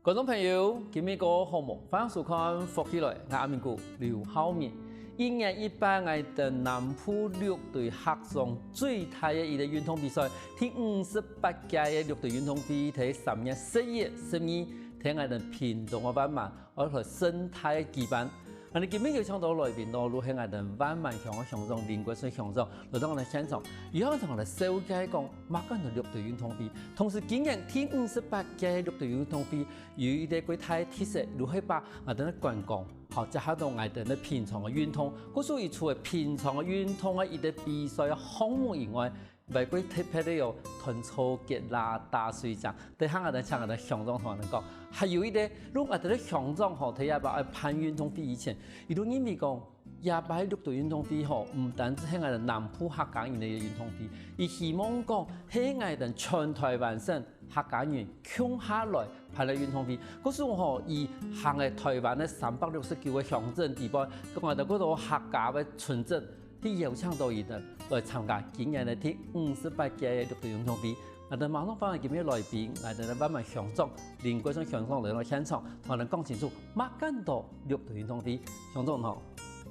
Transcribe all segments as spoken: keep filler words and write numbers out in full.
觀眾朋友，今晡日過好無？歡迎收看《福氣來》，𠊎阿明哥劉浩明。一年一擺，𠊎等南部六堆客庄最大个一個運動比賽，第五十八屆个六堆運動會，在三月十一、十二，在𠊎等屏東个萬巒，愛來盛大个舉辦。恁呢今晡日有請到來賓咯，就係𠊎等萬巒鄉个鄉長林國順鄉長，來到𠊎等現場，佢愛同𠊎等紹介講，麼个安到六堆運動會，同時今年第五十八屆六堆運動會， 有一個最大个特色，就係把𠊎等个觀光，好，結合到𠊎等个平常个運動，故所佢除了平常个運動个一個比賽个項目以外，還過特別个有彈草節啦、打水仗，等下𠊎等請𠊎等鄉長同𠊎等講，還有一個，就𠊎等个鄉長吼，在這擺愛辦運動會以前，佢就認為講， 這擺六堆運動會吼，毋單止係𠊎等南部客家人个運動會，佢希望講係𠊎等全臺灣省客家人共下來辦个運動會。故所吼，佢行个臺灣个三百六十九個鄉鎮底背，講𠊎等過多客家个村鎮，去邀請到佢等來參加今年个第五十八屆个六堆運動會。𠊎等馬上歡迎今晡日來賓，𠊎等个萬巒鄉長林國順鄉長來到現場，同𠊎等講清楚，麼个安到六堆運動會。鄉長好。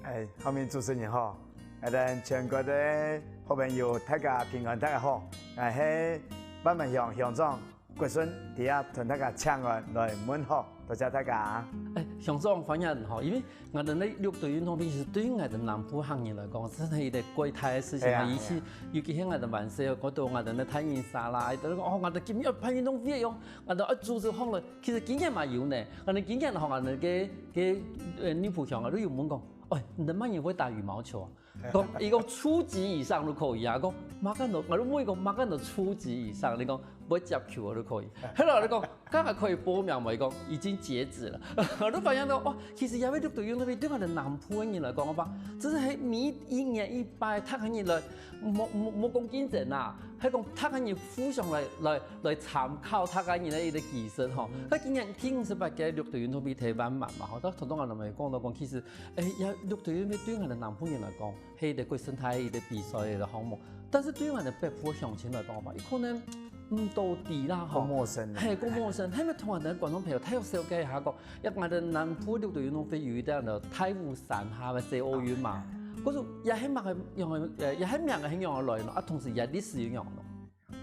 哎，浩明主持人好，𠊎等全國个好朋友，大家平安，大家好。𠊎係萬巒鄉鄉長國順，在這同大家請安來問好，多謝大家。哎，鄉長歡迎吼，因為𠊎等个六堆運動會其實對於𠊎等南部客人來講，真係一個最大个事情啊。哎呀，尤其，哎呀。尤其係𠊎等萬巒，看到𠊎等个大人儕啦，哎，都講哦，𠊎等今日辦運動會喲，𠊎等愛組織好了。其實今年嘛有呢，𠊎等今年吼，𠊎等个个呃內埔鄉啊，都有問講， 哎，你等麼人會打羽毛球啊？講，佢講初級以上就可以啊。講，麼个安到，𠊎就問佢講，麼个安到初級以上？你講，會接球就可以。後來你講，該還可以報名無？佢講，已經截止了。𠊎就發現到，哇，其實這個六堆運動會對𠊎等南部个人來講个話，真係係每一年一擺，逐個人來，無，無，無講競爭啊，係講逐個人互相來，來，來參考逐個人个一個技術吼。嗯。該今年第五十八屆六堆運動會在萬巒嘛，吼，到頭先𠊎等也講到講，其實 哎，這六堆運動會對𠊎等南部人來講，係一個最盛大个一個比賽个項目。但是對𠊎等北部鄉親來講嘛，佢可能毋到知啦吼。較陌生个。嘿，較陌生。係毋係同𠊎等觀眾朋友大約紹介一下講，這𠊎等南部六堆運動會有一個大武山下个細奧運嘛。啊，係。故所這係麼个樣个，呃，這係名个係仰般來呢？啊，同時這歷史又仰般呢？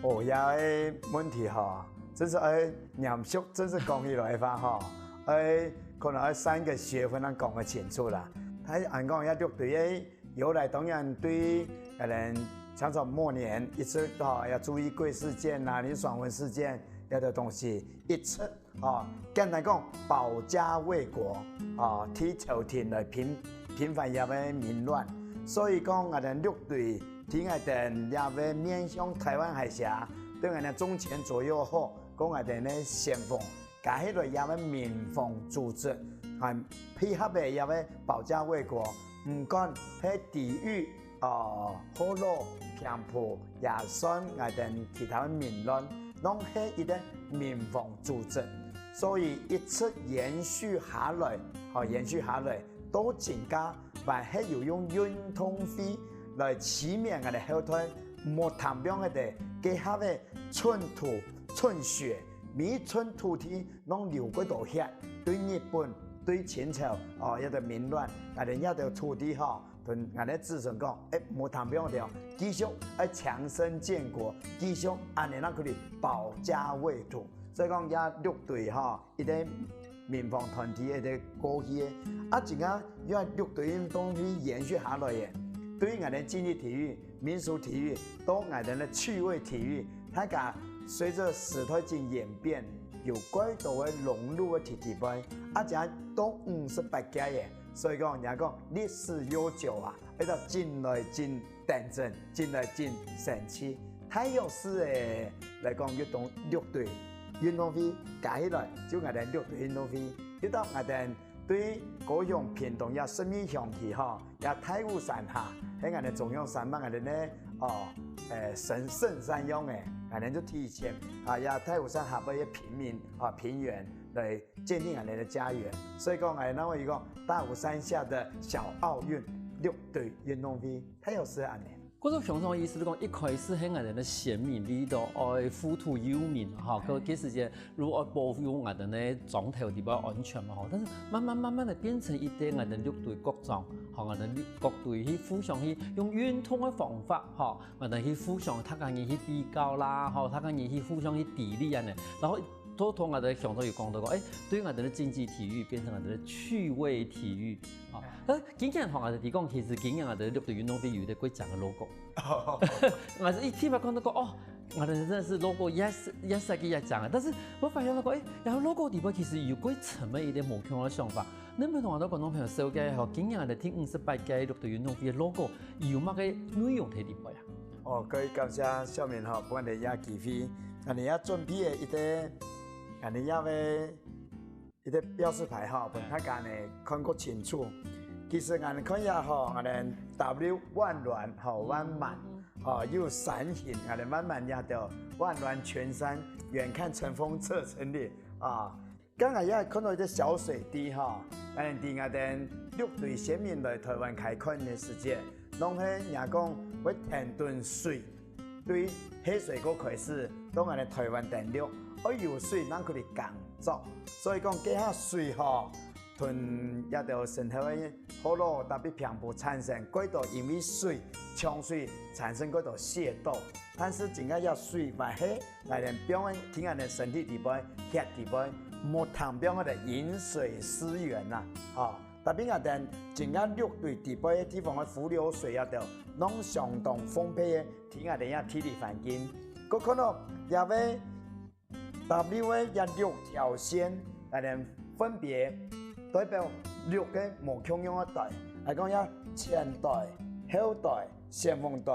哦，這個問題吼，真係愛嚴肅，真係講起來个話吼，愛，可能愛三個學分正講得清楚啦。佢恁講這六堆个由來，當然對，可能清朝末年一直到這朱一貴事件啊、林爽文事件這兜東西，一直 哦，簡單講，保家衛國，哦，替朝廷來平，平反這個民亂。所以講，𠊎等六堆，替𠊎等這個面向臺灣海峽，對𠊎等中前左右好，講𠊎等个先鋒，加起來這個民防組織，還配合个這個保家衛國，毋管係抵禦 哦，學老、平埔也算𠊎等其他个民亂，攏係一個民防組織。所以一直延續下來，哦，延續下來，到今下，還係有用運動會來起免𠊎个後代，莫談病个个，該下个寸土寸血，每一寸土地攏流過多血，對日本、對清朝，哦，這兜民亂，𠊎等這兜土地吼， 同𠊎等子孫講，哎，莫談病了，繼續愛強身健國，繼續恁呢正可以保家衛土。所以講，這六堆吼，一個民防團體，一個過去个，啊，今下這六堆運動會延續下來个，對𠊎等競技體育、民俗體育，到𠊎等个趣味體育，大家隨著時代進演變，有蓋多个融入个體體會，啊，這都五十八屆个， 所以講，人家講歷史悠久啊，愛到今來真當真，今來真神奇。大約係个來講，一到六堆運動會加起來，就𠊎等六堆運動會。一到𠊎等對高雄屏東這十二鄉區吼，這大武山下，係𠊎等中央山脈，𠊎等呢，哦，誒，神聖山用个，𠊎等就提前啊，這大武山下背个平民啊，平原來 建立𠊎等个家園。所以講，𠊎等會有講大武山下的小奧運，六堆運動會，大約係恁呢。故所鄉長个意思就講，一開始係𠊎兜个先民為著愛護土佑民吼，該該時節如果愛保護𠊎兜个庄頭地方安全嘛吼，但是慢慢慢慢个變成一個𠊎兜六堆各庄吼，𠊎兜六各堆去互相去用運動个方法吼，𠊎兜去互相大家人去比較啦吼，大家人去互相去砥礪恁仔，然後 頭頭𠊎兜鄉長有講著講，欸，對𠊎兜个競技體育變成𠊎兜个趣味體育。哦，那今年吼，𠊎兜提供，其實今年𠊎兜六堆運動會有一個國家个logo。𠊎兜一聽嘛看著講，哦，𠊎兜真的是logo也也設計也講啊，但是𠊎發現到講，欸，然後logo底背其實有過這麼一個無共个想法。能不能同𠊎兜觀眾朋友紹介吼，今年𠊎兜第五十八屆六堆運動會个logo有麼个內容在底背啊？ 哦，各位感謝小明吼，分𠊎兜這機會，𠊎兜也準備个一個，𠊎兜這位一個標示牌吼，分大家呢看較清楚。其實𠊎兜看一下吼，𠊎兜W萬巒吼，萬滿吼，又有山形，𠊎兜萬滿也著萬巒全山，遠看成峰側成嶺啊。 剛剛也看著一個小水滴吼，𠊎兜知𠊎兜六堆先民來臺灣開墾个時節，攏係若講會跈等水，對溪水溝開始，到𠊎兜臺灣登陸，愛有水正可以耕作。所以講，該下水吼，同這兜生態个河洛特別平埔產生，過多因為水，搶水產生過多械鬥。但是今下這水嘛係 𠊎兜放个，在𠊎兜身體底背、血底背，無通放个飲水思源吶，吼。特別𠊎兜今下六堆底背个地方个伏流水也著，攏相當豐沛个，在𠊎兜這地理環境。過看著這位W个這六條線，𠊎兜分別代表六個無共樣个隊，來講這前隊、後隊、先鋒隊、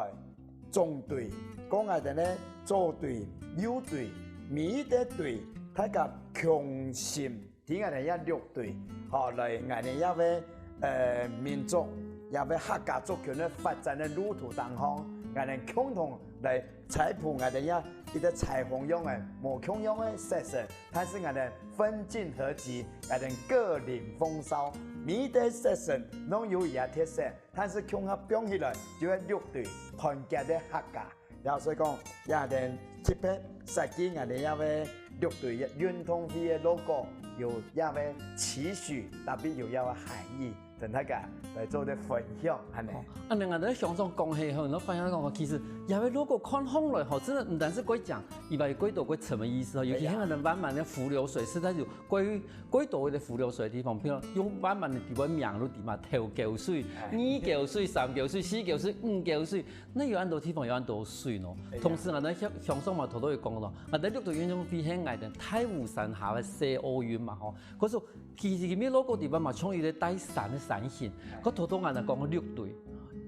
中隊，講𠊎兜呢左隊、右隊，每一個隊，大家共心，在𠊎兜這六堆，吼，來𠊎兜這位，呃，民族，這位客家族群个發展个路途當中，𠊎兜共同來採訪𠊎兜這一個彩虹樣个無共樣个色彩，但是𠊎兜分進合擊，𠊎兜各領風騷，每一個色彩攏有佢个特色。 但是共下放起來，就係六堆團結个客家。然後所以講，這兜特別設計𠊎兜這位六堆運動會个logo，有這位期許，特別有這位含義，同大家來做個分享，恁仔。哦，恁仔𠊎兜鄉長講起吼，𠊎發現講，其實這位logo看起來吼，真的毋單是過靚，佢還有過多過深个意思吼，尤其係𠊎兜萬巒个伏流水，實在有過 過多个伏流水个地方，譬如用萬巒个地方名都知嘛，頭溝水、哎。二溝水、三溝水、四溝水、五溝水，該有恁多地方有恁多水呢。哎呀。同時𠊎兜鄉，鄉長嘛頭頭有講到，𠊎兜六堆運動會係𠊎兜大武山下个細奧運嘛吼。可是其實佢个logo地方嘛，像一個大山个山形，哎。佢頭頭𠊎兜講六堆，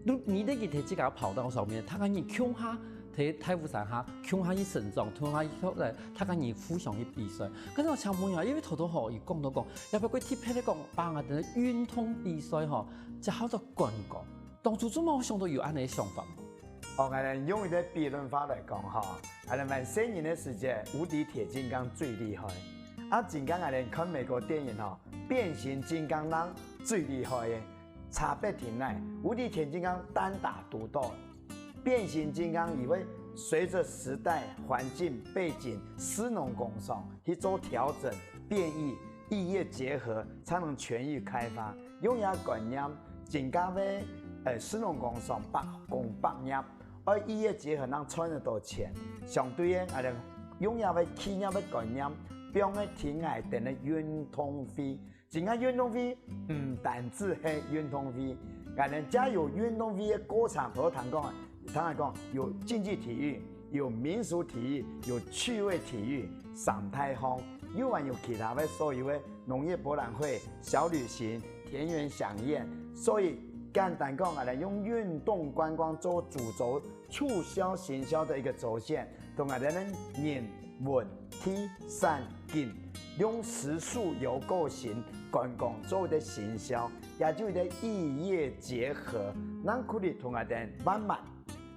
你，你在佢个這個跑道上面，大家人共下 在大武山下，共下去成長，共下去後來，大家人互相去比賽。可是𠊎請問啊，因為頭頭吼，有講到講，也不過特別來講，把𠊎兜个運動比賽吼，結合到觀光，當初做麼會想到有恁仔个想法？哦，𠊎兜用一個比論法來講吼，𠊎兜還細人个時節，無敵鐵金剛最厲害。啊，今下𠊎兜看美國電影吼，變形金剛人最厲害个。 差別在哪？無敵鐵金剛單打獨鬥，變形金剛佢會隨著時代、環境、背景、士農工商去做調整、變異、異業結合，才能全域開發。用這觀念，今下个，呃，士農工商百工百業，愛異業結合正賺得到錢。相對个，𠊎兜用這个企業个觀念，放在在𠊎兜个運動會， 今下運動會毋單止係運動會，𠊎兜也有運動會个過程，頭頭聽講啊，頭頭講有競技體育，有民俗體育，有趣味體育，生態項，又還有其他个所有个農業博覽會、小旅行、田園饗宴。所以簡單講，𠊎兜用運動觀光做主軸， 促銷行銷个一個軸線，同𠊎兜个人文體產經，用食宿遊購型觀光做一個行銷，也就一個異業結合，正可以同𠊎兜慢慢，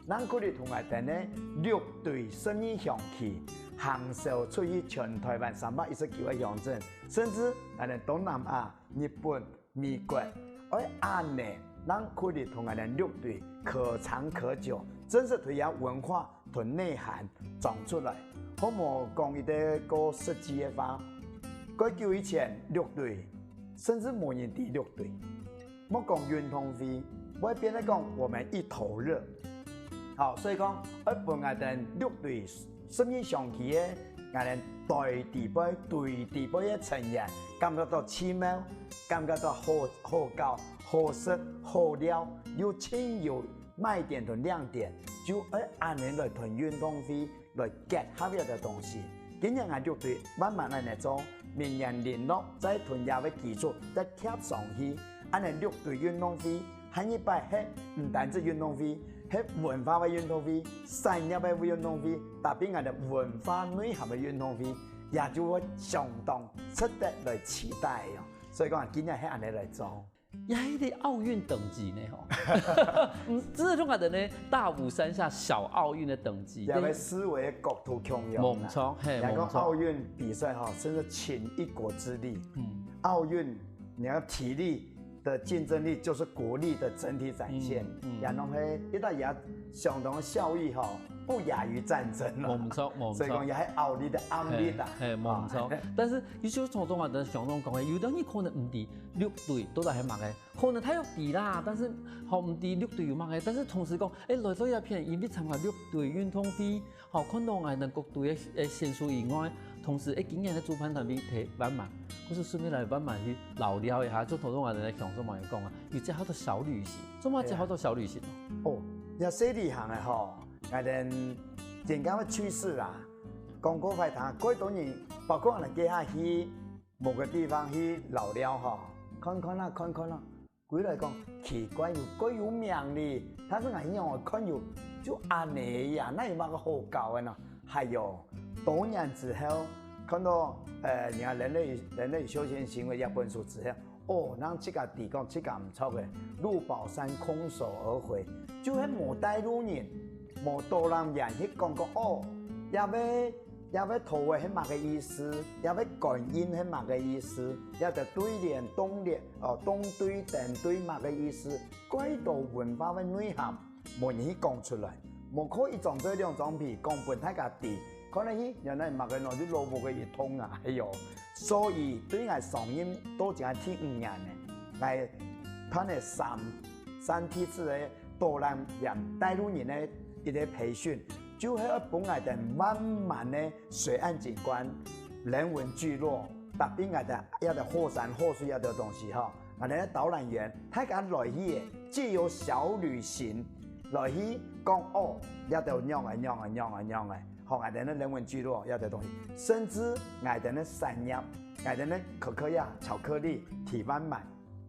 正可以同𠊎兜个六堆十二鄉區行銷出去全臺灣三百一十九個鄉鎮，甚至𠊎兜東南亞、日本、 美國，愛恁仔正可以同𠊎兜六堆可長可久，真實對佢文化同內涵長出來。好無講一個過實際个話，蓋久以前六堆，甚至無人知六堆，莫講運動會，會變得講我們一頭熱。好，所以講，愛分𠊎兜六堆十二香氣个，𠊎兜對底背、對底背个成員，感覺到奇妙，感覺到好、好搞、好食、好尞，又盡有賣點同亮點，就愛恁樣來同運動會來結合這个東西。今年𠊎六堆慢慢恁樣做，明年零六再同這个基礎再貼上去，恁樣六堆運動會，下一擺係毋單止運動會，係文化个運動會、產業个運動會，特別𠊎兜文化內涵个運動會，也就會相當值得來期待哦。所以講，今年係恁樣來做。也係一個奧運等級呢吼，嗯，這種个呢，大武山下小奧運个等級，也愛思維个角度共樣啦。無錯，嘿，也講無錯。奧運比賽吼，甚至傾一國之力。嗯。奧運你要體力的競爭力，就是國力的整體展現。嗯，嗯。也攏係一大家相同的效益吼，不亞於戰爭了。無錯，無錯。所以講也係奧力的奧力啦。嘿，嘿，無錯。啊。但是有時候從中啊，想講个，有的人可能毋知六堆到底係麼个。 可能大家知啦，但是吼，毋知六堆有麼个，但是同時講，欸，來到這片，因為參加六堆運動會，吼，看到𠊎兜各堆个，欸，選手以外，同時，欸，今年个主辦單位提萬巒，故所順便來萬巒去尞尞一下，就頭先𠊎兜个鄉親朋友講啊，有這好多小旅行，做麼个這好多小旅行哦？哦，這小旅行个吼，𠊎兜真正个趣事啦，講過快聽，過多人，包括𠊎兜這下去某個地方去尞尞吼，看看啊，看看啊， 歸來講，奇怪，有蓋有名哩，但是𠊎仰會看有就恁樣呀，哪有麼个好搞个呢？還有，多年之後，看到，呃，人家人類，人類與休閒行為這本書之後，哦，讓自家知講自家毋著个，鹿寶山空手而回，就係無帶路人，無導覽員去講講，哦，這位 這位圖畫係麼个意思？這位觀音係麼个意思？這个對聯、東聯，哦，東對、等對麼个意思？蓋多文化个內涵，無人去講出來。無靠一張嘴兩張皮講分大家知，看了去，原來麼个喏，就老母个一通啊，哎喲！所以對𠊎上任到今第五年呢，𠊎辦了三，三梯次个導覽兼帶路人个一個培訓， 就係愛分𠊎兜萬巒个水岸景觀、人文聚落，特別𠊎兜這兜好山好水這兜東西吼，𠊎兜个導覽員，大家來去个，藉由小旅行來去講哦，這兜仰仔仰仔仰仔仰仔，吼，𠊎兜个人文聚落這兜東西，甚至𠊎兜个產業，𠊎兜个可可亞、巧克力，提萬巒。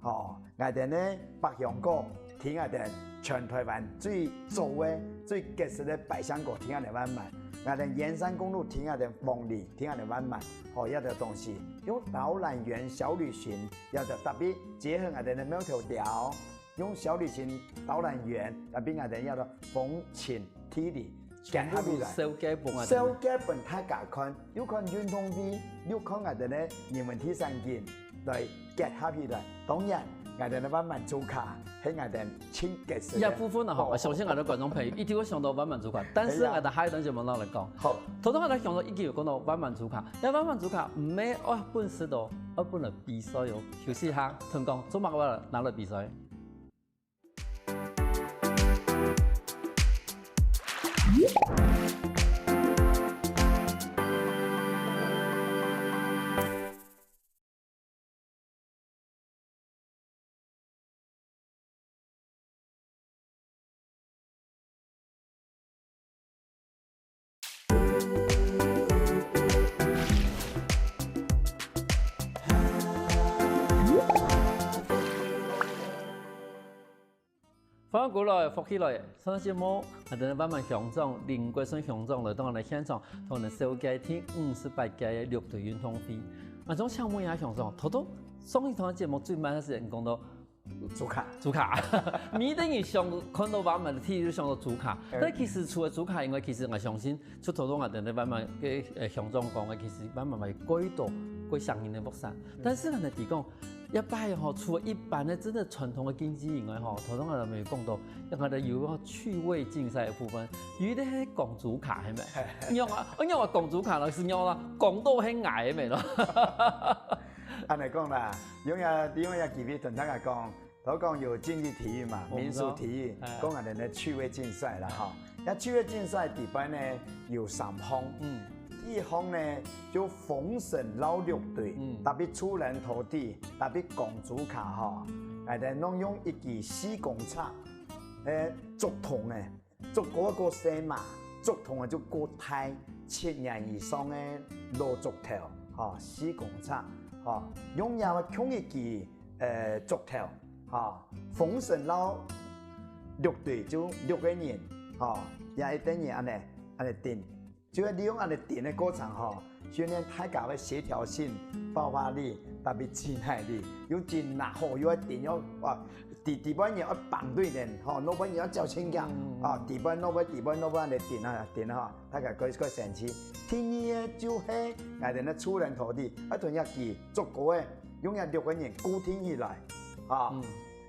吼，𠊎兜个百香果，提𠊎兜全臺灣最早个、最結實个百香果，提𠊎兜萬巒。𠊎兜圓山公路，提𠊎兜鳳梨，提𠊎兜萬巒。吼，這兜東西，用導覽員小旅行，這兜特別結合𠊎兜个苗條調，用小旅行導覽員，特別𠊎兜這兜風情地理， 全部都紹介分𠊎兜。紹介分大家看，又看運動會，又看𠊎兜个人文地產景，來結合起來。當然，𠊎兜个萬巒朱卡，係𠊎兜盡結實个。這部分啊，吼，哦。我相信𠊎兜觀眾朋友一定會想到萬巒朱卡，但是𠊎兜下一段節目再來講。好。頭先𠊎兜想到一句有講到萬巒朱卡，這萬巒朱卡毋係愛分食哦，愛分來比賽哦。休息一下，同講，做麼个拿來比賽？ 歡迎過來，福氣來！上節目，𠊎兜个萬巒鄉長林國順鄉長來到𠊎兜現場，同𠊎兜紹介第五十八屆个六堆運動會。𠊎想請問一下鄉長，頭頭上一段節目最慢个時間講到 朱卡。朱卡。每一個人想看到萬巒个第一就想到朱卡。嗯。但其實除了朱卡以外，其實𠊎相信，就頭先𠊎兜个萬巒个，呃，鄉長講个，其實萬巒嘛有蓋多、蓋像人个佛山。嗯。但是𠊎兜提講，這擺吼，除了一般个真个傳統个競技以外吼，頭先𠊎兜有講到，𠊎兜有个趣味競賽个部分，有一個係講珠卡，係無？仰啊，仰啊講珠卡咯，係仰啊，講到係𠊎个無咯？恁樣講啦，用這，利用這機會同大家講，頭講有競技體育嘛，民俗體育，講𠊎兜个趣味競賽啦吼。這趣味競賽底背呢有三項，嗯，第一項呢就封神撈六堆，嗯，特別出人頭地，特別講珠卡吼，𠊎兜弄用一支四公尺，誒，竹筒誒，竹篙个過細嘛，竹筒个就過大，七年以上个老竹頭，吼，四公尺，吼，用這个共一支，呃，竹頭，吼，封神撈六堆就六個人，吼，也一等人恁樣，恁樣頂。 就係利用恁樣頂个過程吼，訓練大家个協調性、爆發力、特別肌耐力，又緊拿好又愛頂，又啊，底底背人愛綁對等，吼，那背人愛較輕鬆，啊，底背那背底背那背恁樣頂啊頂啊吼，大家可以可以生氣。第二个就係𠊎兜个出人頭地，愛同這支竹篙个，用這六個人固定起來，啊，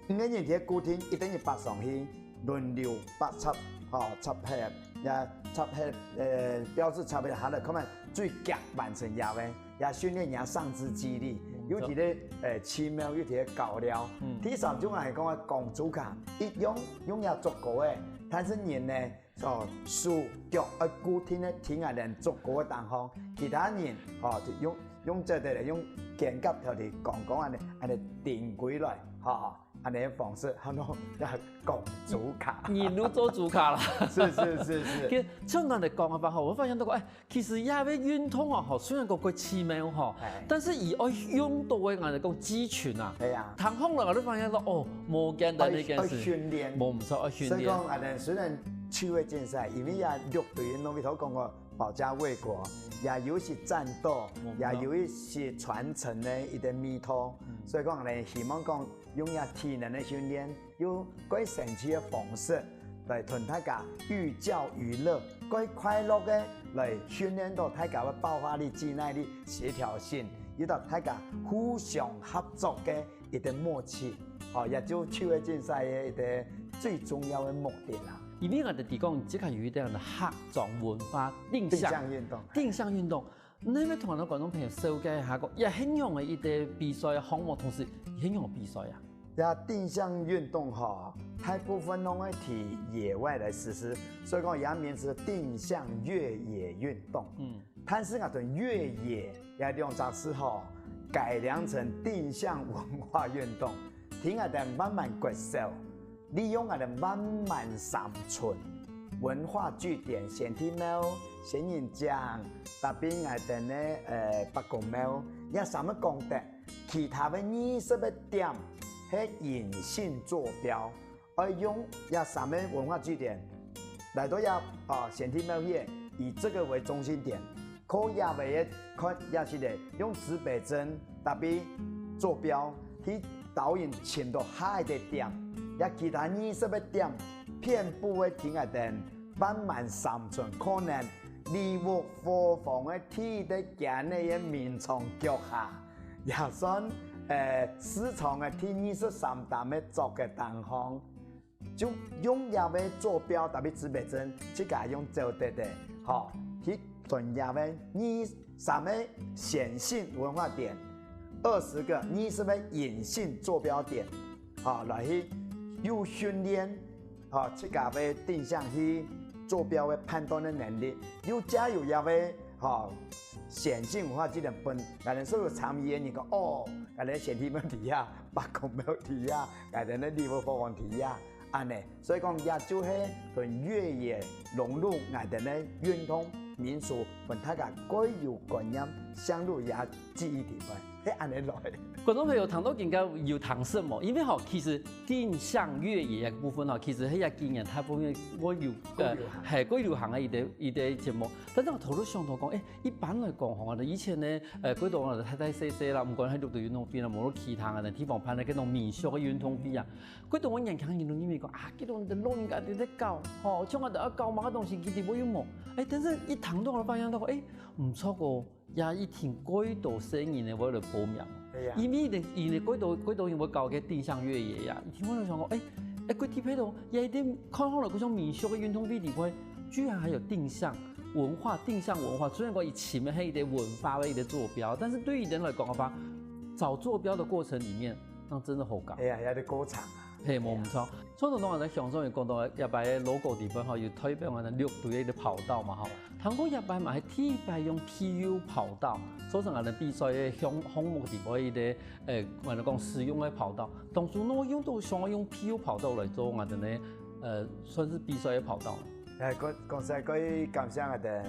五個人在固定，一等人爬上去，輪流爬插，吼，插核。 也插核，呃，標誌插核下來，看看最遽完成這个，也訓練這上肢肌力，尤其咧，呃，奇妙，尤其咧搞料。第三種來講个講珠卡，一樣用這竹篙个，但是人呢，哦，手腳愛固定个停在恁竹篙个當中，其他人，哦，就用用這个用肩胛頭去講講恁樣，恁樣頂過來，吼。 恁樣个方式，喊做講珠卡。人都做珠卡啦。是是是是。其實像恁樣講个話吼，𠊎發現到講，哎，其實這个運動哦，吼，雖然講較奇妙吼，但是佢愛用到个，𠊎兜講肌群啊，對啊，通好了，𠊎就發現到哦，無簡單个一件事，愛訓練，無毋著，愛訓練。所以講，啊，雖然趣味競賽，因為也六堆運動，頭講過保家衛國，也有一些戰鬥，也有一些傳承个一個味道，所以講呢，希望講 用這體能个訓練，用較生趣个方式來同大家寓教於樂，較快樂个來訓練到大家个爆發力、肌耐力、協調性，以及大家互相合作个一個默契。哦，也就趣味競賽个一個最重要个目的啦。因為𠊎兜提供這个有一點个客庄文化定向，定向運動，定向運動。 你愛同𠊎兜觀眾朋友紹介一下，講這係仰个一個比賽項目，同時係仰个比賽啊？這定向運動吼，大部分攏會在野外來實施，所以講這名字定向越野運動。嗯，但是𠊎兜越野這兩隻字吼，改良成定向文化運動，聽𠊎兜萬巒國小 利用𠊎兜萬巒三村文化據點、仙埤廟、仙人井、搭配𠊎兜个，呃，伯公廟，這三個功德，其他个二十個點係隱性坐標，愛用這三個文化據點來到這，哦，仙埤廟去，以這個為中心點， 靠這位个看這係咧，用指北針搭配坐標去導引尋到下一個點，這其他二十個點遍布个佇𠊎兜萬巒三村，可能里屋伙房个第一間个民眾腳下，也算，呃，市場个第二十三擔个桌个頂項。 就用這个坐標搭配指北針，自家用走垤个，吼，去尋這个二三個顯性文化點，二十個、二十個隱性坐標點，吼，來去又訓練，吼，自家个定向去坐標个判斷个能力，又加有這个，吼，顯性文化技能分，𠊎兜所有參與个人講，哦，𠊎兜仙埤廟在這，伯公廟在這，𠊎兜个里屋伙房在這。 恁樣，所以講這就係同越野融入𠊎兜个運動民俗，分大家較有觀念，深入這記憶地方，係恁樣來。觀眾朋友聽到應該有聽識無？因為吼，其實定向越野个部分吼，其實係這幾年大部分會有，呃，較流行。係，較流行个一個，一個節目。但是𠊎頭先想到講，誒，一般來講吼，以前呢，呃，較多大大細細啦，毋管係六堆運動會啦，無論其他个地方辦个該種民俗个運動會啊， 較多个年輕人都認為講，啊，該種老人家在該搞，吼，像𠊎兜愛搞麼个東西，佢兜會有無？誒，但是一聽到𠊎發現到，誒，毋著哦，也一定較多細人仔會來報名。因為佢等佢等幾多幾多人會搞个定向越野呀，一聽我就想講，哎，哎，佢特別哦，也一定看好了，佢像民宿个運動會裡背，居然還有定向文化，定向文化，雖然講佢尋个係一個文化个一個坐標，但是對於人來講个話，找坐標的過程裡面，那真的好搞。哎呀，也得過程啊。嘿，無毋著。所以當中啊，在鄉長有講到，這擺个logo裡背吼，有代表𠊎等六堆个一個跑道嘛吼。聽講這擺嘛係第一擺用PU跑道，做成𠊎等比賽个項項目裡背一個，誒，𠊎等講使用个跑道。當初哪會想到想愛用PU跑道來做𠊎等个，呃，算係比賽个跑道呢？誒，講講實在，過感謝𠊎等，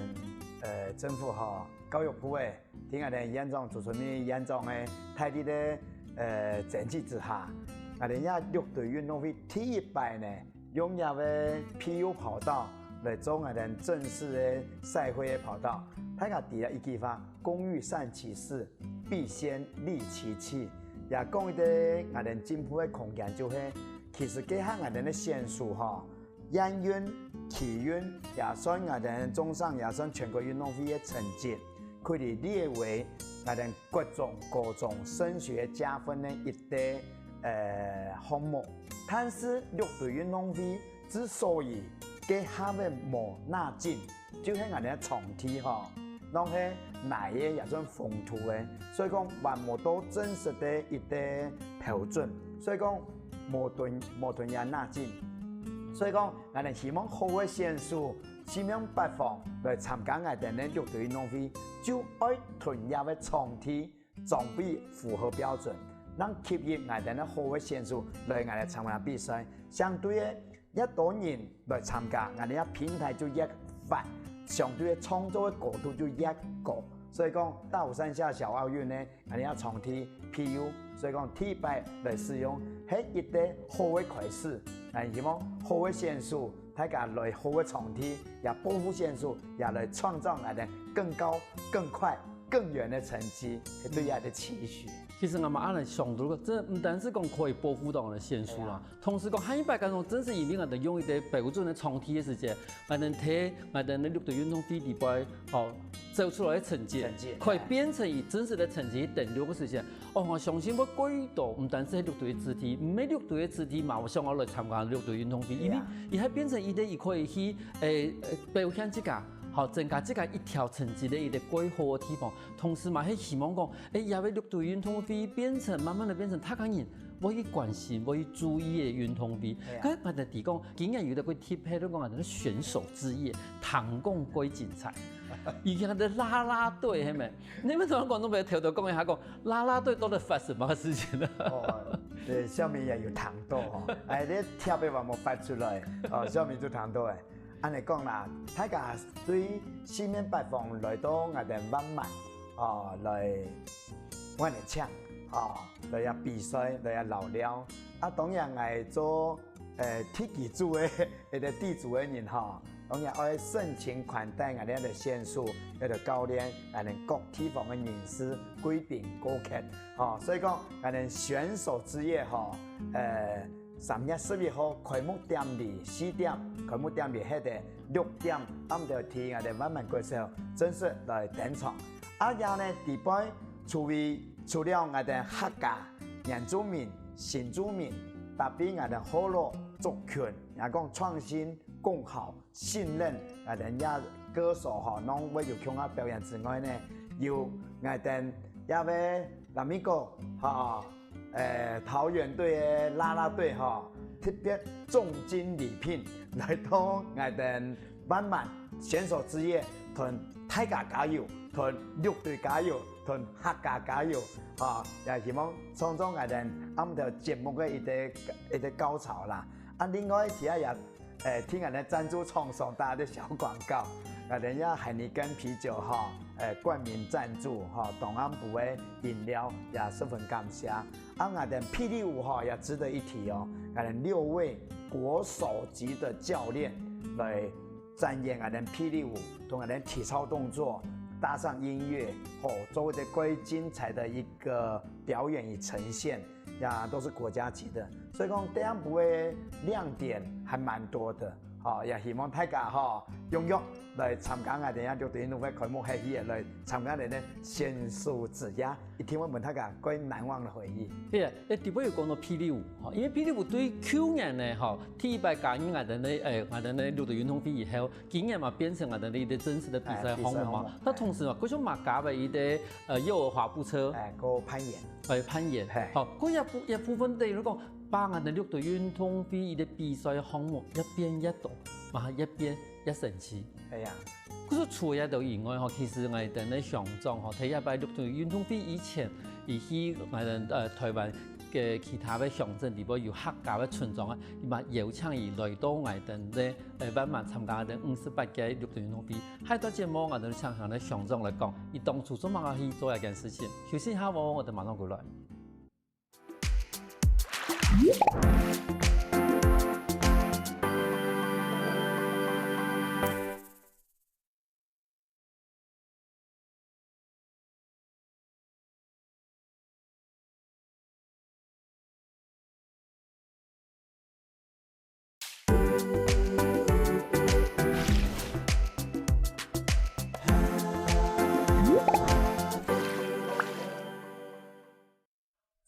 呃，政府吼，教育部个。 在𠊎等縣長朱春美縣長个大力个呃爭取之下，𠊎等這六堆運動會第一擺呢，用這个PU跑道來做𠊎等正式个賽會个跑道。大家知啊一句話，工欲善其事，必先利其器。也講一個𠊎等進步个空間就係，其實這下𠊎等个選手吼， 縣運、區運，也算𠊎等中上，也算全國運動會个成績，可以列為𠊎等國中、高中升學加分个一個呃項目。但是六堆運動會之所以這下會無那緊，就係𠊎等个場地吼， 攏係泥个也算封土个，所以講還無到正式个一個標準，所以講無同無同樣那緊。所以講，𠊎等希望好个選手四面八方來參加𠊎等个六堆運動會，就愛同樣个場地裝備符合標準，能吸引𠊎等个好个選手來𠊎等參加比賽。相對个， 越多人來參加，𠊎等个平台就越闊，相對个創作个高度就越高。所以講，大武山下小奧運呢，𠊎等个場地PU，所以講第一擺來使用，係一個好个開始。𠊎希望好个選手，大家來好个場地，也保護選手，也來創造𠊎等更高、更快、更遠个成績，係對𠊎个期許。其實𠊎嘛恁樣想到个，這毋單是講可以保護到𠊎等選手啦， 同時講，下一擺假如真係因為𠊎等用一個標準个場地个時節，𠊎等在𠊎等个六堆運動會裡背，哦，做出來个成績，成績可以變成以真實个成績去登錄个時節，哦，𠊎相信會幾多，毋單是六堆个子弟，毋係六堆个子弟嘛，𠊎想愛來參加六堆運動會，因為佢還變成一個佢可以去，誒，誒，表現自家，好，增加自家一條成績个一個幾好个地方。同時嘛，係希望講，誒，這個六堆運動會變成，慢慢个變成，大家人 會去關心、會去注意个運動會。該𠊎等提供，今日有一個特別个講，𠊎等選手之夜，聽講蓋精彩。以前个啦啦隊，係無？你們怎麼廣東話頭頭講一下講，啦啦隊都在發生什麼事情呢？哦，對，小明也有聽到哦，哎，你特別話無發出來，哦，小明就聽到哎。恁樣講啦，大家對四面八方來到𠊎等萬巒，哦，來 𠊎等請，哦，來這比賽，來這嘍嘍。啊，當然𠊎做，呃，第幾組个，一個第組个人吼，當然愛盛情款待𠊎等个選手，一個教練，𠊎等各地方个人士、貴賓、顧客，吼，所以講，𠊎等選手之夜吼，呃， 三月十一號開幕典禮四點，開幕典禮歇到六點，暗頭在𠊎等萬巒國小正式來登場。啊，也呢，裡背除非除了𠊎等客家、原住民、新住民，搭配𠊎等學老族群，也講創新、共好、信任，𠊎等這歌手吼，攏會有共下表演之外呢，有𠊎等這位拉米哥，吼， 呃，桃園隊个啦啦隊吼，特別重金禮聘來到𠊎等萬巒選手之夜，同大家加油，同六堆加油，同客家加油，吼，也希望創造𠊎等暗頭節目个一個一個高潮啦。啊，另外其他也 呃，聽𠊎等贊助廠商打个小廣告，𠊎等這海尼根啤酒吼，呃，冠名贊助吼，當暗晡个飲料也十分感謝。啊，𠊎等霹靂舞吼也值得一提哦，𠊎等六位國手級的教練來展演𠊎等霹靂舞，同𠊎等體操動作搭上音樂，吼，做一個蓋精彩的一個表演與呈現。 呀，都是國家級的。所以講，第二部的亮點還蠻多的。哦，也希望大家吼，踴躍來參加𠊎兜這六堆運動會開幕，還有來參加𠊎兜選手之夜，一定會分大家蓋難忘个回憶。對啊，誒，底背有講到霹靂舞，吼，因為霹靂舞對舊年呢，吼，第一擺加入𠊎兜个，誒，𠊎兜个六堆運動會以後，今年嘛變成𠊎兜个一個正式个比賽項目嘛。哎，比賽項目。那同時嘛，各種嘛加了一個，呃，幼兒滑步車。哎，還有攀岩。哎，攀岩。嘿。好，這也部，這部分等於講，把𠊎兜六堆運動會一個比賽項目越變越多，嘛越變越神奇。哎呀。可是除了這兜以外吼，其實𠊎兜个鄉長吼，在這擺六堆運動會以前，佢去𠊎兜，呃，臺灣个其他个鄉鎮裡背有客家个村莊啊，佢嘛邀請佢來到𠊎兜个，呃，萬巒參加个五十八屆六堆運動會。下一段節目，𠊎兜請𠊎兜鄉長來講，佢當初做麼个去做這件事情。休息一下哦，𠊎兜馬上回來。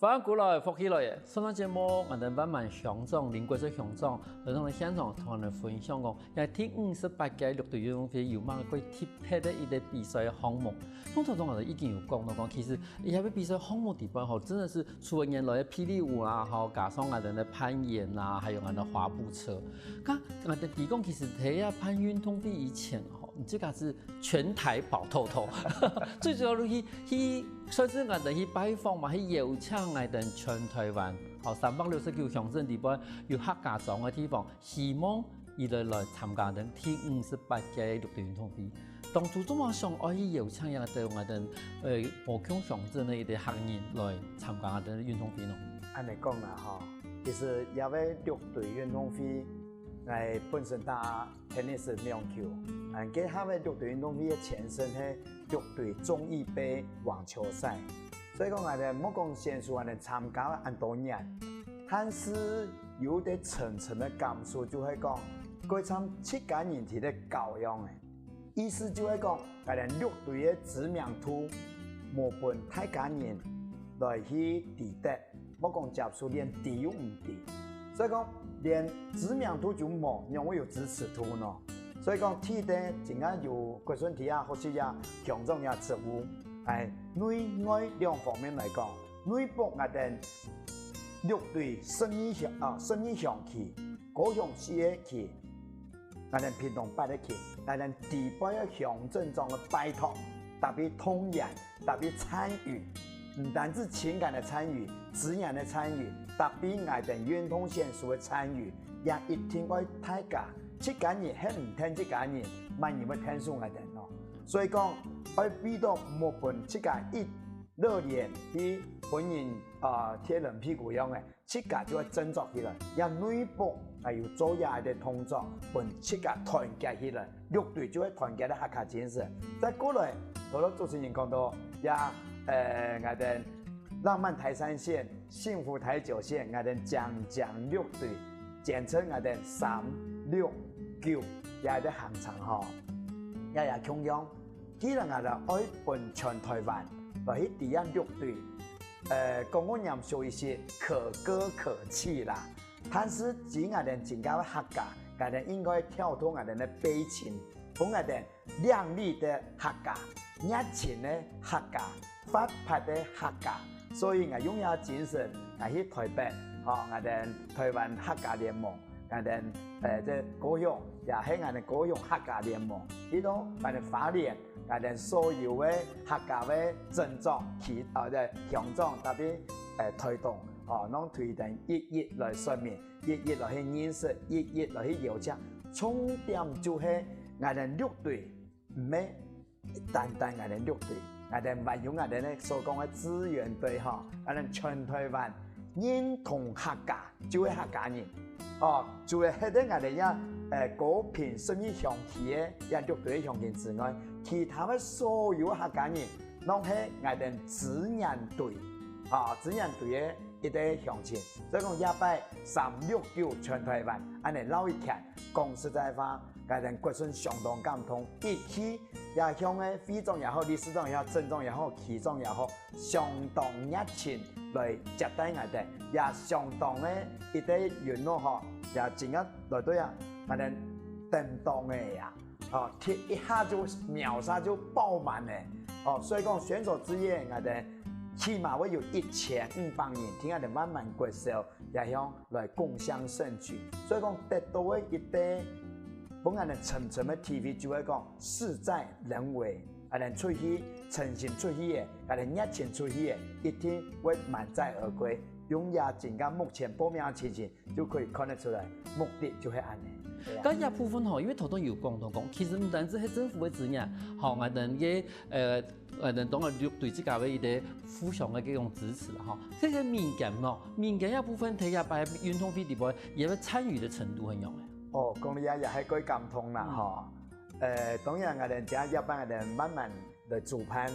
歡迎轉來，福氣來了！上段節目，𠊎兜萬巒鄉長林國正鄉長來到𠊎兜現場，同𠊎兜分享講，這第五十八屆六堆運動會有麼个特別个一個比賽个項目。上頭同𠊎兜已經有講到講，其實這個比賽項目底背吼，真的是除了原來个霹靂舞啊，吼，加上𠊎兜个攀岩啊，還有𠊎兜个滑步車。該𠊎兜知講，其實在這辦運動會以前吼，你自家係 全臺跑透透。最主要就去，去，算是𠊎兜去拜訪嘛，去邀請𠊎兜全臺灣，吼，三百六十九鄉鎮裡背有客家庄个地方，希望佢兜來參加𠊎兜第五十八屆六堆運動會。當初做麼个想愛去邀請這兜𠊎兜，呃，無共鄉鎮个一個客人來參加𠊎兜運動會呢？恁呢講啦吼，其實這個六堆運動會，𠊎本身打 tennis兩球。嗯，該下个六堆運動會个前身係六堆忠義盃網球賽。所以講，𠊎兜莫講選手，𠊎兜參加了恁多年，但是有一個深深个感受，就係講，該像自家人在該搞樣仔。意思就係講，𠊎兜六堆个知名度，無分大家人來去知得。 莫講接觸，連知都毋知。所以講，連知名度就無，仰會有支持度呢？所以講，第一個真正有國順在這學習這鄉長這職務，哎，內外兩方面來講，內部𠊎兜六堆十二鄉，啊，十二鄉區，高雄四個區， 𠊎兜屏東八個區，𠊎兜底背个鄉鎮長个拜託，特別動員，特別參與，毋單止情感个參與，資源个參與，特別𠊎兜運動選手个參與，也一定愛大家，自家人喊毋𢯭自家人，麼人會𢯭手𠊎兜呢？所以講，愛為著莫分自家一落連去分人，呃，貼冷屁股樣仔， 自家就愛振作起來，這內部也有做這个動作，分自家團結起來，六堆就會團結个客家精神。再過來，頭頭主持人講到，這，呃，𠊎兜浪漫台三線、幸福台九線，𠊎兜將將六堆，簡稱𠊎兜三六九，這个行程吼，這也共樣。既然𠊎兜愛分全臺灣來去知這六堆， 呃，講个嚴肅一息，可歌可泣啦。但是，既然𠊎兜真个客家，𠊎兜應該跳脫𠊎兜个悲情，分𠊎兜靚麗个客家、熱情个客家、活潑个客家。所以𠊎用這精神，𠊎去臺北，吼，𠊎兜臺灣客家聯盟， 𠊎兜，呃，這高雄，也係𠊎兜高雄客家聯盟，去到𠊎兜花蓮，𠊎兜所有个客家个鎮長、區，啊，這鄉長，特別，呃，臺東，吼，攏對等一一來說明，一一來去認識，一一來去邀請。重點就係𠊎兜六堆，毋係 單單𠊎兜六堆，𠊎兜還有𠊎兜呢所講个支援隊吼，𠊎兜全臺灣認同客家，就係客家人。哦，除了歇在𠊎兜這，呃，高屏十二鄉區个這六堆个鄉親之外，其他个所有客家人，攏係𠊎兜支援隊。啊，資源隊个一个鄉親。所以講，這擺三六九全台灣，恁呢繞一圈，講實在話，𠊎等國順相當感動。一去，也鄉个會長也好，理事長也好，鎮長也好，區長也好，相當熱情來接待𠊎等，也相當个一个允諾吼，也真个來對啊，𠊎等等當个呀。 哦，貼一下就秒殺就爆滿了。哦，所以講選手之夜，𠊎等起碼會有一千五百人，聽𠊎等滿滿國小也想來共襄盛舉。所以講得到个一个，分𠊎等深深个體會，就係講事在人為。𠊎等出去，誠心出去个，𠊎等熱情出去个，一定會滿載而歸。用這今个目前報名个情形， 就可以看得出來，目的就係恁呢。對啊。該這部分吼，因為頭先有講到講，其實毋單止係政府个資源，吼，𠊎等个，呃，𠊎等當然對自家个一个互相个這種支持啦，吼。這个民間吼，民間這部分在這擺運動會裡背，佢个參與个程度仰般呢？哦，講到這也係蓋感動啦，嗯。吼。呃，當然，𠊎等這一班，𠊎等慢慢來主辦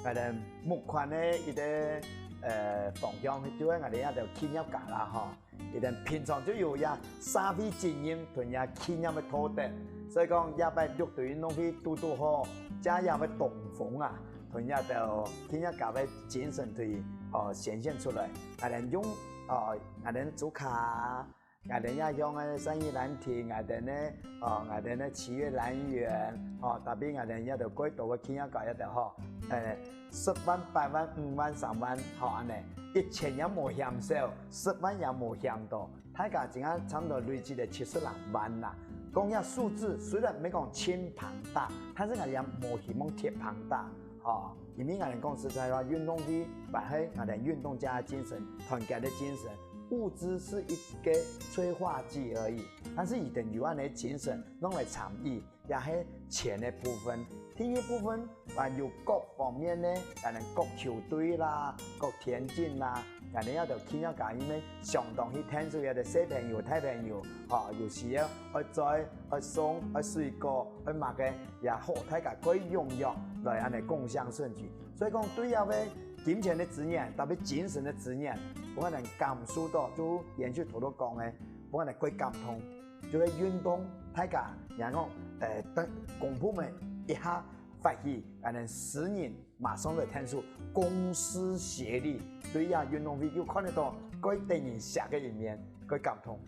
，𠊎等募款个一个，呃，方向，就係𠊎等這兜企業家啦，吼。 佢等平常就有這社會責任同這企業个道德，所以講這擺六堆運動會堵堵好，這也會東風啊，同這兜企業家个精神對，哦，顯現出來。𠊎等用，哦，𠊎等竹卡，𠊎等也用个善意難題，𠊎等呢，哦，𠊎等呢七月蘭園，哦，特別𠊎等這兜蓋多个企業家這兜吼，呃， 十萬、百萬、五萬、三萬，吼，恁呢，一千也無嫌少，十萬也無嫌多，大家真正差毋多累積个七十零萬啦。講這數字雖然毋係講盡龐大，但是𠊎也無希望忒龐大，吼，因為𠊎等講實在話，運動會還係𠊎等運動家个精神、團結个精神，物資是一个催化劑而已，但是佢等有恁呢精神，攏來參與， 也係錢个部分。第二部分，還有各方面呢，可能各球隊啦、各田徑啦，𠊎等這兜企業家因為相當去𢯭手這兜細朋友、大朋友，吼，有需要愛載、愛送、愛水果、愛麼个，也好，大家可以踴躍來恁呢共襄盛舉。所以講，對這个金錢个資源，特別精神个資源，𠊎等感受到，就延續頭頭講个，𠊎等蓋感動。 就係運動，大家，人講，呃，等公部門一下發起，可能私人馬上來𢯭手，公私協力，對這運動會又看得到蓋得人惜个一面，蓋感動。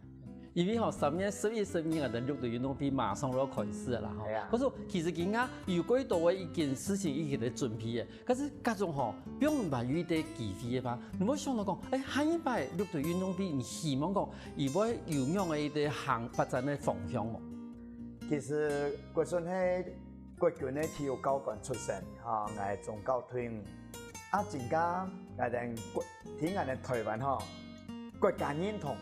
因為吼，三月十一、十二，𠊎等六堆運動會馬上就要開始了啦，吼。係啊。可是其實今下有蓋多个一件事情已經在準備了， 可是各種吼，放毋有一个機會个話，你會想到講，欸，下一擺六堆運動會，你希望講，佢會有仰个一个行發展个方向無？其實國順係國軍个體育教官出身，吼，𠊎中校退伍。啊，真个，𠊎等國，聽𠊎等台灣吼，國家認同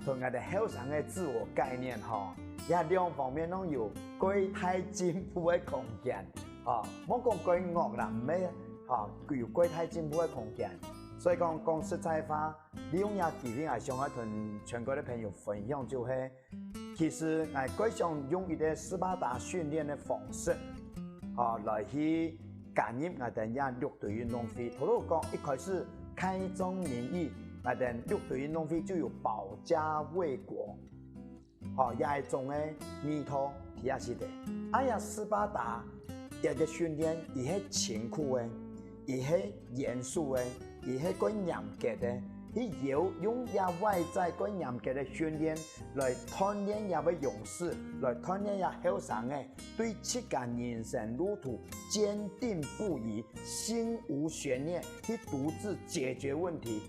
同𠊎等後生个自我概念吼，這兩方面攏有蓋大進步个空間。 哦，莫講蓋惡啦，毋係，哦，有蓋大進步个空間。所以講，講實在話，利用這機會，𠊎想愛同全國个朋友分享，就係，其實𠊎蓋想用一个斯巴達訓練个方式，哦，來去加入𠊎等這六堆運動會。頭頭講，一開始開宗明義，𠊎等六堆運動會就有保家衛國。 吼，這一種个味道，佇這時代。啊，這斯巴達這个訓練，佢係辛苦个，佢係嚴肅个，佢係蓋嚴格个。佢有用這外在蓋嚴格个訓練來鍛鍊這个勇士，來鍛鍊這後生个，對自家人生路途堅定不移，心無懸念，去獨自解決問題。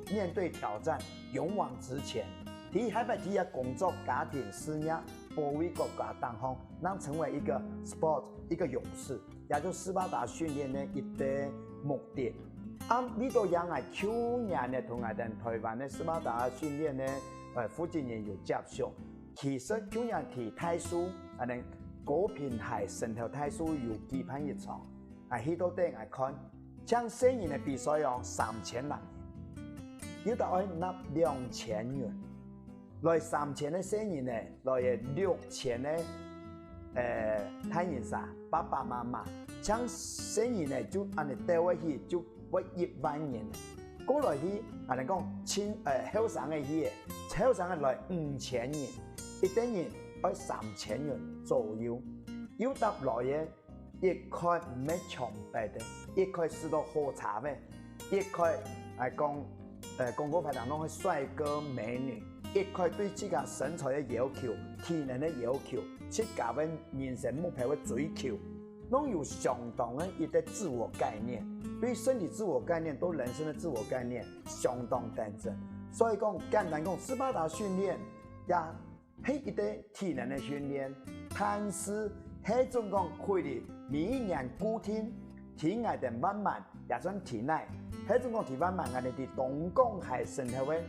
面對挑戰，勇往直前。佢下擺佢个工作、家庭、事業、保衛國家等項，能成為一个sport，一个勇士，也就斯巴達訓練个一个目的。啊，為到這𠊎舊年呢，同𠊎等台灣个斯巴達訓練个，呃，負責人有接觸。其實舊年在大樹，啊，恁高屏溪脣頭大樹有舉辦一場。 𠊎去到底𠊎看，像細人个比賽哦，三千零銀，有兜愛納兩千銀。來三千个細人呢，來个六千个，呃，大人儕，爸爸媽媽，像細人呢，就恁呢兜下去，就會一萬銀。過來去，𠊎等講，青，呃，後生个去个，後生个來五千人，一等人愛三千元左右。又搭來个，一概毋係強迫个，一概食到好茶个，一概來講，呃，廣告牌當中个帥哥美女，一概對自家身材个要求、體能个要求、自家个人生目標个追求， 攏有相當个一个自我概念，對身體自我概念，對人生个自我概念相當單純。所以講，簡單講，斯巴達訓練也係一个體能个訓練，但是係總講可以每一年固定，體外个慢慢也算體內，係總講體外慢，𠊎等在東港个身體个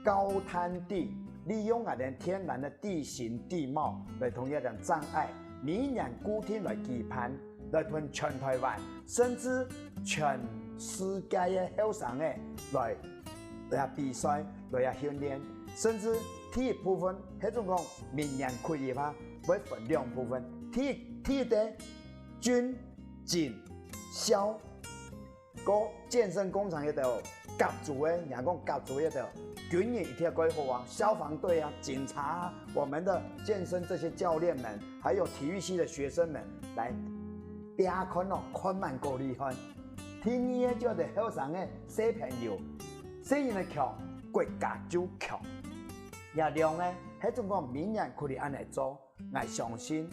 高灘地，利用𠊎等天然个地形地貌來同一个障礙，每一年固定來舉辦， 來同全台灣，甚至全世界个後生个來，來比賽，來訓練，甚至第一部分，係總講明年開始个話，會分兩部分。第，第一个，軍、警、消，个健身工廠个頭，甲組个，人家講甲組个頭，軍人一定愛好啊，消防隊啊，警察啊，我們的健身這些教練們，還有體育系的學生們，來，大家看哦，看蠻夠厲害。第二个就係後生个小朋友，細人个強，國家就強。這兩个，係總講明年可以恁樣做，𠊎相信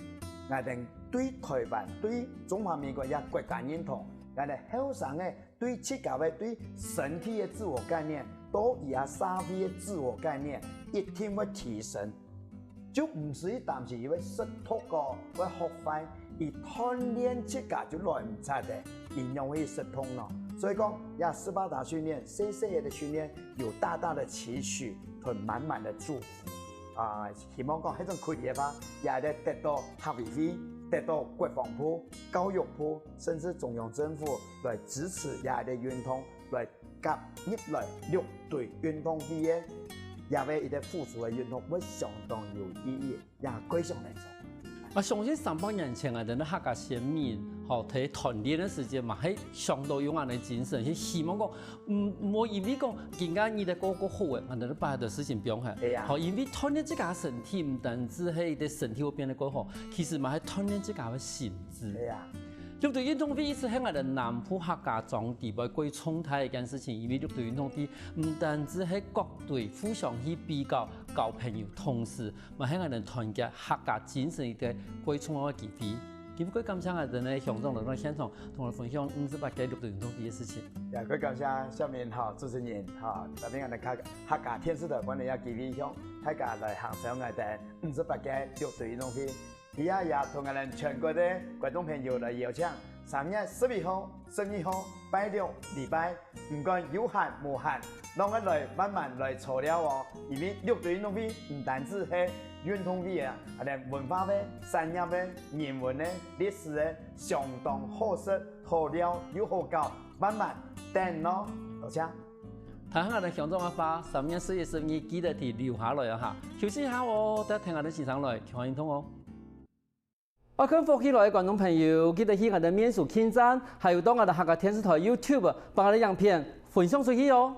，𠊎等對台灣、對中華民國這國家認同，𠊎等後生个 對自家个、對身體个自我概念，到以後社會个自我概念，一定會提升。就毋使去擔心佢會食毒个，會學壞，佢鍛鍊自家就來毋掣个，佢仰會食毒呢？所以講，這斯巴達訓練，細細个訓練，有大大的期許同滿滿的祝福。啊，希望講，這種開始个話，也會得到客委會、得到國防部、教育部，甚至中央政府來支持這个運動，來加入來六堆運動會个，也會一个附屬个運動，會相當有意義，也非常來做。啊，相信三百年前啊，𠊎等个客家先民，吼，在團練个時節嘛，係相當有恁樣个精神，係希望講，嗯，無因為講今下日个過過好个，𠊎等个把个事情放下。係啊。吼，因為鍛鍊自家个身體，毋單止係一个身體會變得過好，其實嘛係鍛鍊自家个心智。係啊。六堆運動會一直係𠊎等南部客家庄裡背最重大个一件事情，因為六堆運動會毋單止係各隊互相去比較、交朋友、同事， 嘛係𠊎等團結客家精神一个最重要个機會。今晡日感謝𠊎等个鄉長來到現場，同𠊎等分享五十八屆六堆運動會个事情。也過感謝小明吼，主持人吼，特別𠊎等客，客家電視台分這个機會，向大家來行上𠊎等五十八屆六堆運動會。佢也，也同𠊎等全國个觀眾朋友來邀請，三月十一號、十二號，拜六、禮拜， 毋管有閒無閒，攏愛來慢慢來操練哦，因為六堆運動會毋單止係運動會啊，還有文化个、產業个、人文个、歷史个，相當好食、好尞又好搞，慢慢等哦。多謝。聽下𠊎等鄉長个話，三月十一、十二記得去留下來啊哈，休息一下哦，再聽𠊎等先生來，共下運動哦。 愛看福氣來个觀眾朋友，記得去𠊎等面書網站，還有到𠊎等客家電視台YouTube，幫𠊎等影片分享出去哦。